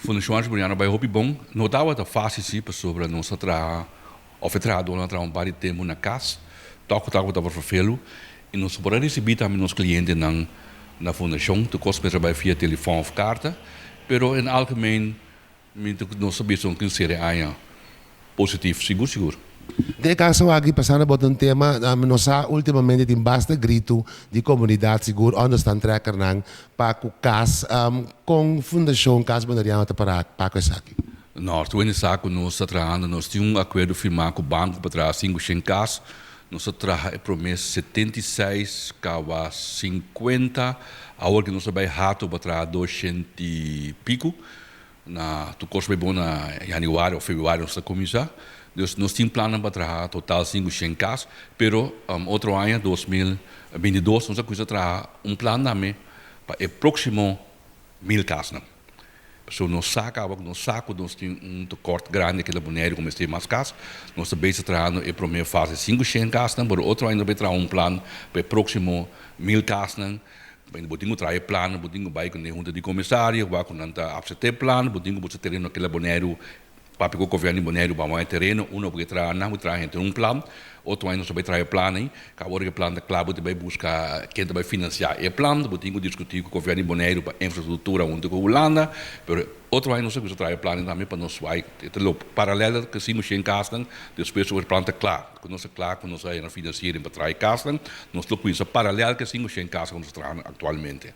Fundashon Archi Boneriano a bai hopi bon. No tabata fásil sí, pasobra nos a traha, òf e trahadónan a traha un par di tempu na kas, tòg ku tabata vervelu, i nos no por a risibí tambe nos klientenan na fundashon. Tur kos mester a bai via telefòn òf karta, pero en algemeen mi ta nos a bisa un kinsere aña positief, sigur sigur. Den e kaso aki, pasando bo ta un tema, nos sa ultimamente tin basta gritu di komunidat, sigur onderstandtrekkernan pa ku kas. Kon Fundashon Kas Boneriano ta para pa ku esaki? Nos tur hende sa ku nos ta trahando, nos tin un akuerdo firmá ku banko pa traha 500 kas. Nos a traha e promé 76, kaba 50, awor ku nos a bai Hato pa traha 200 i piku. Na tur kos bai bon, na yanüari òf febrüari nos ta kuminsá. Dus nos tin plannan pa traha total 500 kas, pero otro aña, 2022, nos a kuminsá traha un plan tambe pa e próksimo 1000 kasnan. So nos sa kaba, nos sa ku nos tin un tekort grandi aki na Boneiru ku mester mas kas. Nos ta bezig trahando e promé fase 500 kasnan, pero otro aña nos bai traha un plan pa e próksimo 1000 kasnan. Bo tin ku traha e plan, bo tin ku bai ku e hunta di komisario, wak ku nan ta aseptá e plan, bo tin ku buska tereno aki na Boneiru, papia ku gobièrnu di Boneiru pa e tereno, uno bo ke traha nan, bo traha henter un plan. Otro aña nos bai traha e plan ei, kaba ora ku e plan ta kla, bo ta bai buska ken ta bai finansiá e plan, bo tin ku diskutí ku gobièrnu di Boneiru pa infrastruktura huntu ku Hulanda, pero otro aña nos ta kuminsá traha e plan tambe pa nos bai e ta loop paralelo ku 500 kasnan. Despues ku e plan ta kla, ku nos ta kla ku nos a finansiering pa traha e kasnan, nos lo kuminsá paralelo ku 500 kasnan ku nos ta trahando aktualmente.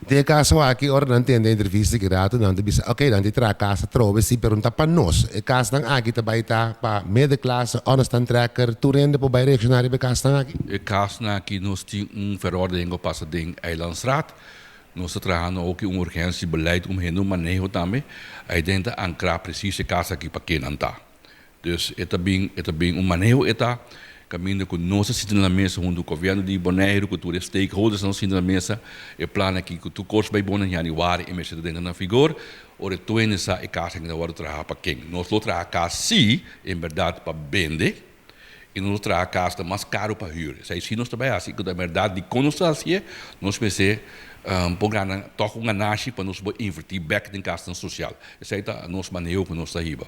Den e kaso aki, ora nan tende entrevista ki rato, nan ta bisa, ok, nan ta traha kas atrobe, sí, pero no ta pa nos. E kasnan aki ta bai ta pa middenklasse, onderstandtrekker, tur hende por bai reakshoná riba e kasnan aki? E kasnan aki, nos tin un verordening ku pasa den Eilandsraad. Nos ta trahando ook un urgentiebeleid om hende un maneho tambe. Ei ta ankrá presis e kas aki pa ken nan ta. Dus e ta bin un maneho e ta kaminda ku nos ta sinta na mesa huntu ku gobièrnu di Boneiru, ku tur e stakeholders nos sinta na mesa. E plan aki, ku tur kos bai bon, na yanüari e mester ta na vigor. Ora tur hende sa e kas aki ta wòrdu traha pa ken. Nos lo traha kas sí, en berdat, pa bende, i nos traha kas ta mas karu pa hür. Esei sí nos ta bai hasi, ku ta berdat di kon nos ta hasié, nos mester por gana tòg un ganashi pa nos por invertí bèk den kasnan sosial. Esei ta nos maneho ku nos ta hiba.